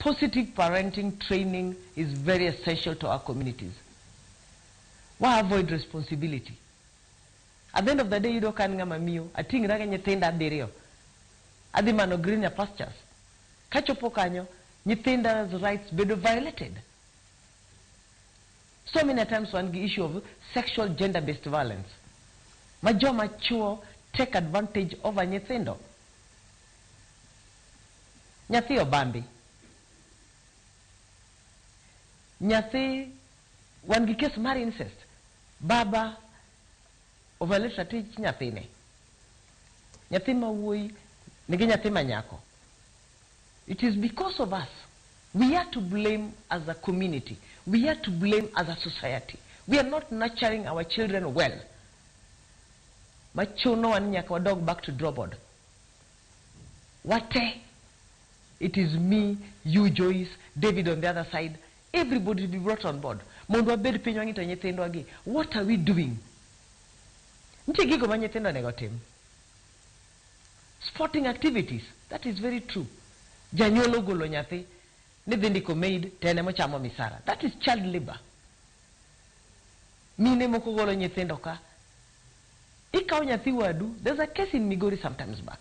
Positive parenting training is very essential to our communities. Wa avoid responsibility. At the end of the day iyudo ka an ng'ama miyo, ating'ra gi nyithinda abiriyo, adhi mano greener pastures. Kachopo kanyo, nyithinda's rights bedo violated. So many times wan gi issue of sexual gender based violence ma joma chuo take advantage over nyithindo. Nyathi obambi. Nyathi wan gi case mar incest. Baba oviolate ratich nyathine. Nyathi ma wuoyi nigi nyathi ma nyako. It is because of us. We are to blame as a community. We are to blame as a society. We are not nurturing our children well. Machunowa ni nyaka wadog back to draw board. Wate. It is me, you Joyce, David on the other side. Everybody be brought on board. Mondo wabed piny wang'i to nyithindwa gi. What are we doing? Nitie gigo ma nyithindo onego tim. Sporting activities, that is very true. Janyuol ogolo nyathi ni dhi ndiko maid to en emochamo misara. That is child labor. Mine moko golo nyithindo ka. Ikawo nyathi wadu, there's a case in Migori sometimes back.